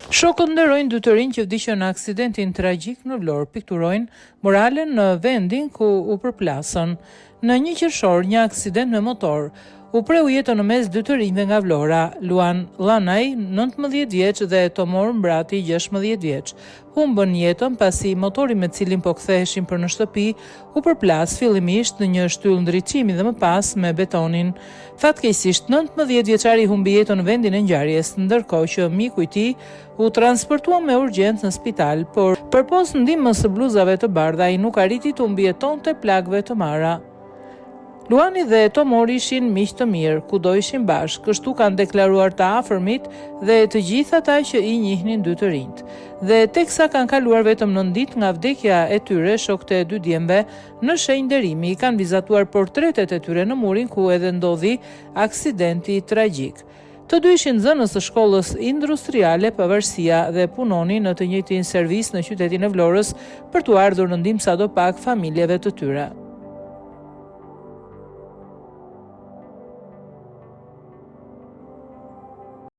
Shokët nderojnë dy të rinj që vdiqën në aksidentin tragjik në Vlorë, pikturojnë murale në vendin ku u përplasën. Në një qershor, një aksident me motor u preu jetën në mes dy të rinjve nga Vlora, Luan Llanaj, 19 vjeç dhe Tomor Mbrati, 16 vjeç. Humbën jetën pasi motori me të cilin po ktheheshin për në shtëpi u përplas fillimisht në një shtyllë ndriçimi dhe më pas me betonin. Fatkeqësisht, 19 vjeçari humbi jetën në vendin e ngjarjes, ndërkohë që miku i tij u transportua me urgjencë në spital, por përpos ndihmës së bluzave të bardha, ai nuk arriti t'u mbijetonte plagëve të marra. Luani dhe Tomori ishin miq të mirë, kudo ishin bashkë, kështu kanë deklaruar të afërmit dhe të gjithë ata që i njihnin dy të rinjtë. Dhe teksa kanë kaluar vetëm nëntë ditë nga vdekja e tyre, shokët e dy djemve, në shenjë nderimi, kanë vizatuar portretet e tyre në murin ku edhe ndodhi aksidenti tragjik. Të dy ishin nxënës të shkollës industriale Pavarësia dhe punonin në të njëjtin servis në qytetin e Vlorës për t'u ardhur në ndihmë sadopak familjeve të tyre.